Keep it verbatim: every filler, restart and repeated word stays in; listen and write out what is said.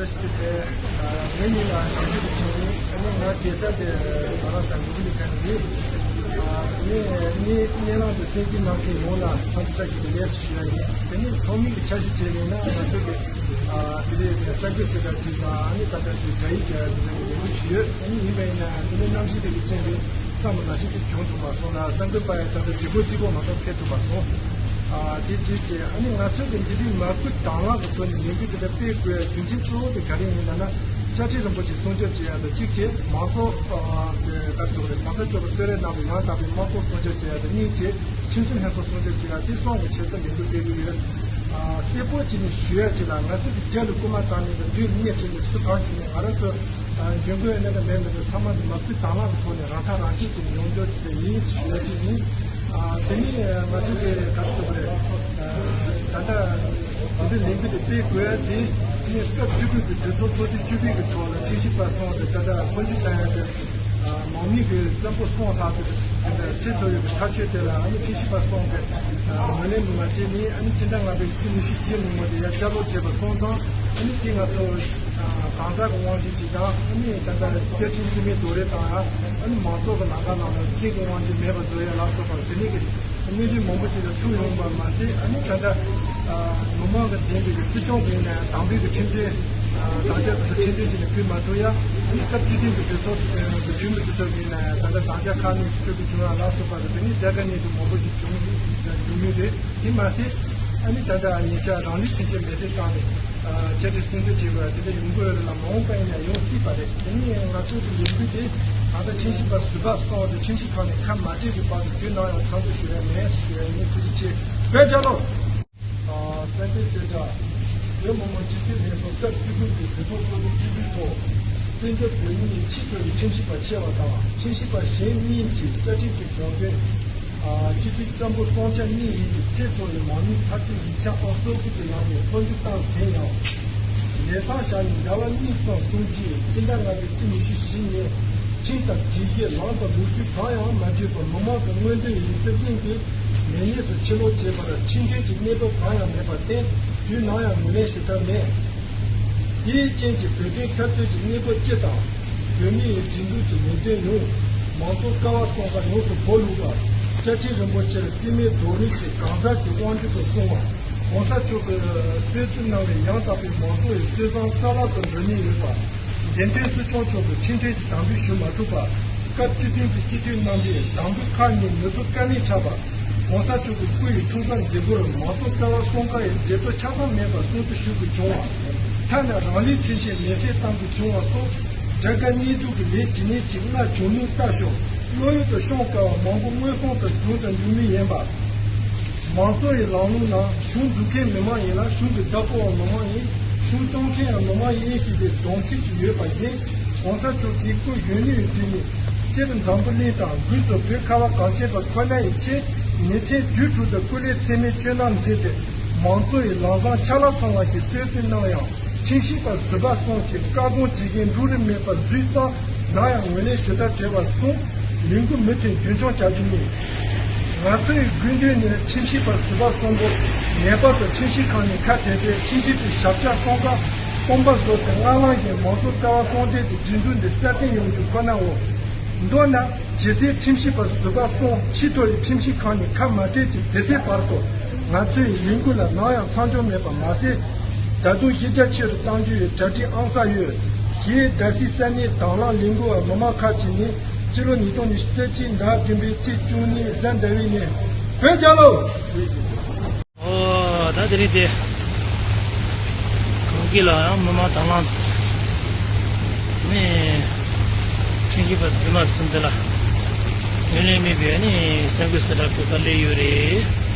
ཞིག་དེ། ངེད་གཉིས་ལ་བྱང་ཆུབ་ཀྱི་ཆིངས་ཡིན། ཨ་ནི་ང་གེ་སར་དེ་ང་རང་ས་འགུག་ལས་ཀ་ནས་ཡིན། ཨ་ནི་ངེད་གཉིས་གཉིས་ལམ་དུ་སེམས་ཅན་ནང་གི་ཡོངས་ལ་ཐམས་ཅད་ཀྱི་ལས་སུ་ཞུ་ཡ་ཡིན། དེ་ནི་ཚོགས་མི་གི་འཆར་གཞི་བྱས་ཡིན་ན་ང་ཚོ་གི་ཨ་དེ་ལས་གསར་འགོད་ཟེར་ག་ཅིག་དང་ཨ་ནི་ད་ལྟ་དེ་སྒྲ་ཡིག་བྱ་ཡ་དེ་འདྲ་གི་ལས་འགུལ་ཞིག་ཡོད། ཨ་ནི་ཡིན་པ་ཡིན་ན་དེ་ནི་གནམ་གཤིས་དེ་གི་རྐྱེན་གྱིས་བསམ་པ་ནང་བཞིན་ཅིག་བྱུང་ཐུབ་མ་སོང་ལ་གསར་འགོད་པ་ཡང་ད་ལྟ་རྗེས་ཕོ་གཅིག་པོ་མ་གཏོགས་ཕེབས་ཐུབ་མ་སོང་། ཨ་དེ་བྱས་རྗེས་ཨ་ནི་ང་ཚོས་ཀྱི་འདི་དུས་མ་བསྐུལ་དང་བླངས་ཀྱི་ཐོག་ནས་ལས་འགུལ་དེ་འདྲ་སྤེལ་དགོས་རྒྱུ་མཚན་གཙོ་བོ་དེ་ག་རེ་ཡིན་ལབ་ན། བཅའ་ཁྲིམས་རིན་པོ་ཆེ་སྲུང་སྐྱོབ་བྱེད་ཡ་དང་གཅིག་བྱས། མང་གཙོ་ཨ་ག་རེ་ཟེར་དགོས་རེད། གོང་ས་མཆོག་གི་གསོལ་རས་གནང་བའི་ཡང་དག་པའི་དམངས་གཙོ་སྲུང་སྐྱོབ་བྱེད་ཡ་དང་གཉིས་བྱས། ཁྲིམས་སྲུང་ལྷན་ཚོགས་སྲུང་སྐྱོབ་བྱེད་ཡ་དེ་གསུམ་གྱི་ཆེད་དུ་ལས་འགུལ་སྤེལ་གྱི་ཡོད། ཨ་གསལ་པོ་བྱས་ནས་ཞུ་ཡ་ཅིག་ལ་ང་ཚོ་གི་རྒྱ་ལ་སྐུལ་མ་བཏང་ནས་དང་དུས་ལ་གནས་བྱས་ནས་སུ་གང་བྱས་ནས་ང་རང་ཚོ་ཨ་འཇོན་གོ་ཡ་གནས་དང་མེད་མེད་དང་ཚང་མ་འདི་མ་བསྐུལ་དང་བླངས་ཀྱི་ཐོག་ནས་རང་ཐག་རང་གཅོད་ཀྱི་ཡོང་རྒྱུ་དེ་ཡིན་ཞུ་ཡ་ཅིག་ཡིན། ཨ་དེ་ནས་ང་ཚོ་གི་ག་རེ་ཟེར་དགོས་རེད། ད་ལྟ་དེ་འདྲའི་ལས་འགུལ་དེ་སྤེལ་དགོས་ཡ་དེ་ངས་སྐབས་བཅུ་དགུ་གི་གྲོས་ཚོགས་ཚོགས་དུས་བཅུ་པའི་གི་ཐོག་ལ་ཁྲིམས་ཞིབ་པ་གསུམ་དེ་ད་ལྟ་འཕོ་འགྱུར་བཏང་ཡ་དེ། མང་མོས་ཀྱིས་བཙན་པོ་གསུམ་ལྷག་ཙམ་ཆེས་མཐོ་བའི་ཐག་གཅོད་དེ་ལ་ཨ་ནི་ཁྲིམས་ཞིབ་པ་གསུམ་གྱིས་ངོས་ལེན་མ་བྱས་ནས་ཨ་ནི་ཕྱི་ཟླ་ལྔ་པའི་ཚེས་ཉི་ཤུ་བཞི་ཉིན་མོ་དེ་ཡར་བསྐྱར་ལོག་བྱས་པ་སོང་ཙང་ཨ་ནི་དེ་ང་ཚོ་གང་ཟག་གི་དབང་སྒྱུར་གྱི་དང་ཨ་ནི་ད་ལྟ་བཅའ་ཁྲིམས་རྩིས་མེད་རྡོག་རོལ་བཏང་ཡ་ཨ་ནི་མང་ཚོགས་ཀྱི་ལམ་ཁ་ནང་ལ་སྤྱི་གི་དབང་སྒྱུར་མེད་པ་བཟོ་ཡ་ལ་སོགས་པ་དེ་ནི་གི་གནད་དོན་མང་པོ་ཞིག་ལ་ཐུག་ཡོང་བ་མ་ཟད། ཨ་ནི་ད་ལྟ་མི་མང་གི་འདེམས་པའི་སྲིད་སྐྱོང་གི་ནས་དམ་འབུལ་གྱི་ཁྲིམས་དོན་དམ་བཅའ་དེ་ཚོ་ཁྲིམས་མཐུན་བྱས་ནས་ཕུལ་མ་ཐུབ་ཡ། ཨ་ནི་སྐབས་བཅུ་བདུན་གྱི་གྲོས་ཚོགས་ཀྱི་འཐུས་མི་དེ་ཚོ་གི་ནས་ད་ལྟ་དམ་བཅའ་ཁག་ནས་ཕུལ་དགོས་བྱུང་ཡ་ལ་སོགས་པ་དེ་ནི་རྒྱལ་ཁ་གནད་དོན་མང་པོ་ཞིག་བྱུང་འགྲོ་མུས་རེད། དེ་མ་ཟད་ཨ་ནི་ད་ལྟ་ཉེ་ཆར་རང་ལུས་མཚོན་ཆེད་མེ་སྲེག་བཏང་ནས་བཅའ་ཁྲིམས་སྲུང་སྐྱོབ་བྱེད་དགོས་ཡ་དེ་འདྲ་ཡོང་གི་ཡོད་རེད་ལ་མ་འོངས་པ་ཡིན་ན་ཡོང་སྲིད་པ་རེད། དེ་ནི་ང་ཚོ་གི་ལས་འགུལ་དེ་ད་ལྟ་ཁྲིམས་ཞིབ་པ་ཟུར་པ་སོགས་དེ་ཁྲིམས་ཞིབ་ཁང་ནས་ཁ་མ་བྲལ་གྱི་བར་དུ་རྒྱུན་ནང་ཡང་ཚང་འཛོམས་ཞུ་ཡ་མེད་ཞུ་ཡ་ཡིན། ཐུགས་རྗེ་ཆེ། བོད་རྒྱལ་ལོ། ཨ་བཙན་བྱོལ་གསལ་བསྒྲགས། བོད་མི་མང་སྤྱི་འཐུས་ལྷན་ཚོགས་སྐབས་བཅུ་དགུ་པའི་གྲོས་ཚོགས་ཚོགས་དུས་བཅུ་དགུའི་ཐོག་བཙན་བྱོལ་བོད་མིའི་ཆེས་མཐོ་བའི་ཁྲིམས་ཞིབ་པ་ཆེ་བ་དང་ཁྲིམས་ཞིབ་པ་གཞན་གཉིས་ཀྱི་བཅའ་ཁྲིམས་ཀྱི་དགོངས་དོན། ཨ་སྤྱི་འཐུས་བཙན་པོ་སྲོང་བཙན་གཉིས་ཡིན་གྱི་ཚེ་ཐོག་ནས་མང་མོས་ཐག་གཅོད་ཡིག་ཆ་ཨང་གསར་དགུ་གི་ནང་ནས་འཕོ་འགྱུར་བཏང་ཟིན་ཡང་། ལས་བསགས་བཞག་ནས་ཟླ་བ་གཉིས་ཙམ་སོང་རྗེས་སྤྱི་ཟླ་ལྔ་པའི་ཚེས་ཉི་ཤུ་བཞི་ཉིན་ཁྲིམས་དང་སྒྲིག་གཞི་ལམ་དང་ལུགས་སྲོལ་གང་ཡང་མ་བརྗེད་པར་མི་མང་གི་མངོན་འདོད་ཡིན་ཚུལ་གླེང་སྟེ་ལས་གནས་སུ་ཕྱིར་ལོག་བྱས་པར་ཁྲིམས་འགལ་གྱི་གནས་བབ་གང་ཡང་མེད་པར་བརྟེན་དུས་ནམ་ཡང་ངོས་ལེན་ཞུ་ཐབས་མེད། དེའི་རྐྱེན་གྱིས་བོད་དོན་འཐབ་རྩོད་ཀྱི་གནས་བབ་སྤྱི་དང་། བོད་མིའི་སྒྲིག་འཛུགས་ཀྱི་ལས་དོན་ཡོངས་མང་གཙོ་ཀ་བ་གསུམ་ཀ་ཡོངས་སུ་སྦོ་ལུག་པ། བཅའ་ཁྲིམས་རིན་པོ་ཆེར་རྩིས་མེད་རྡོག་རོལ་གྱིས་གང་ཟག་གི་དབང་སྒྱུར་དུ་སོང་བ། གོང་ས་མཆོག་གིས་གསོལ་ཚིགས་གནང་བའི་ཡང་དག་པའི་མང་གཙོ་ཡི་སྲོལ་བཟང་རྩ་བརླག་ཏུ་འགྲོ་ཉེན་ཡོད་པ། འདེམས་ཐོན་སྲིད་སྐྱོང་མཆོག་གིས་ཁྲིམས་མཐུན་གྱི་དམ་འབུལ་ཞུ་མ་ཐུབ་པ། སྐབས་བཅུ་བདུན་པའི་སྤྱི་འཐུས་རྣམ་པས་དམ་འབུལ་ཁག་གཉིས་མི་ཐོབ་ཀ་མེད་ཆགས་པ། གོང་ས་མཆོག་གི་སྐུ་ཡི་འཁྲུངས་སྐར་མཛད་སྒོར་མང་གཙོ་ཀ་བ་གསུམ་ཀ་ཡི་མཛད་གཙོ་ཆ་ཚང་མེད་པར་སྲུང་བརྩི་ཞུ་དགོས་བྱུང་བ། ཐ་ན་རང་ལུས་མཚོན་ཆེད་མེ་སྲེག་བཏང་དགོས་བྱུང་བ་སོགས་དགྲ་དགའ་གཉེན་སྡུག་གི་ལས་ཇི་སྙེད་ཅིག་སླ་བྱུང་མིན་ལྟ་ཞོག་བློ་ཡུལ་དུ་ཤོང་དཀའ་བ་མང་པོ་མངོན་སུམ་དུ་བྱུང་དང་འབྱུང་མུས་ཡིན་པ། མང་གཙོ་ཡི་ལམ་ལུགས་ནང་གཞུང་འཛུགས་མཁན་མི་མང་ཡིན་ལ་གཞུང་གི་བདག་པོའང་མི་མང་ཡིན། གཞུང་སྐྱོང་མཁན་ཡང་མི་མང་ཡིན་ཞེས་པའི་སྡོམ་ཚིག་ཅིག་ཡོད་པ་བཞིན། གོང་ས་མཆོག་གིས་སྐུ་གཞོན་ནུའི་དུས་ནས་སྤྱིར་འཛམ་བུ་གླིང་དང་སྒོས་སུ་བོད་ཁ་བ་གངས་ཅན་པ་ཁོ་ན་ཡི་ཆེད་ཉིན་མཚན་དུས་དྲུག་ཏུ་སྐུ་ལས་ཚད་མེད་བཅོལ་གནང་མཛད་དེ་མང་གཙོ་ཡི་ལམ་བཟང་ཆ་ལག་ཚང་བ་ཞིག་གསོལ་ཚིགས་གནང་ཡང་ཁྲིམས་ཞིབ་པ་ཟུར་པ་གསུམ་གྱིས་བཀག་སྡོམ་བྱེད་མཁན་འབྲུ་རིགས་མེད་པ་བཟོས་ཙང་ནམ་ཡང་ངོས་ལེན་ཞུ་ཐབས་བྲལ་བ་གསུམ་ལས་འགུལ་མུ་མཐུད་རྒྱུན་འཁྱོངས་བྱ་རྒྱུ་ཡིན། ང་ཚོའི་དགོས་འདུན་ནི་ཁྲིམས་ཞིབ་པ་ཟུར་པ་གསུམ་པོ་ངེས་པར་དུ་ཁྲིམས་ཞིབ་ཁང་ནས་ཁ་བྲལ་ཏེ་ཁྲིམས་ཞིབ་ཀྱི་ཞབས་བཀྱག་གསུམ་ཀ་དཔུང་པ་བཟོ་སྟེ་སྔ་ལངས་ཀྱིས་མང་གཙོ་ཀ་བ་གསུམ་ལྡན་གྱི་སྒྲིག་འཛུགས་འདི་སྲ་བརྟན་ཡོང་རྒྱུ་ཁོ་ནའོ། མདོར་ན་ཇི་སྲིད་ཁྲིམས་ཞིབ་པ་ཟུར་པ་གསུམ་ཆེས་མཐོ་ཡི་ཁྲིམས་ཞིབ་ཁང་ནས་ཁ་མ་བྲལ་གྱི་དེ་སྲིད་བར་དུ་ང་ཚོའི་ལས་འགུལ་ལ་ནམ་ཡང་མཚམས་འཇོག་མེད་པ་མ་ཟད། ད་དུང་ཤེས་རྒྱ་ཆེ་རུ་གཏང་རྒྱུ་ཡི་གྲ་སྒྲིག་ཨང་གསར་ཡོད། ཞེས་རྡ་སའི་ས་གནས་དང་བླངས་ལས་འགུལ་བ་མི་མང་ཁག་ཅིག་ནས་སྤྱི་ལོ་ཉིས་སྟོང་ཉི་ཤུ་རྩ་གཅིག་ཟླ་བདུན་པའི་ཚེས་བཅུ་གཉིས་གཟའ་ཟླ་བའི་ཉིན། བོད་རྒྱལ་ལོ། ཨོ་ད་དེ་རིང་དེ་གང་གི་ལ་ཡང་མི་མང་དང་བླངས་ནས་ཁྲིམས་ཞིབ་པ་རྫུན་མ་གསུམ་དེ་ལ་ངོས་ལེན་མེད་པའི་ནི་གསར་འགོད་གསལ་བསྒྲགས་སྤེལ་ག་སླེབས་ཡོད་རེད།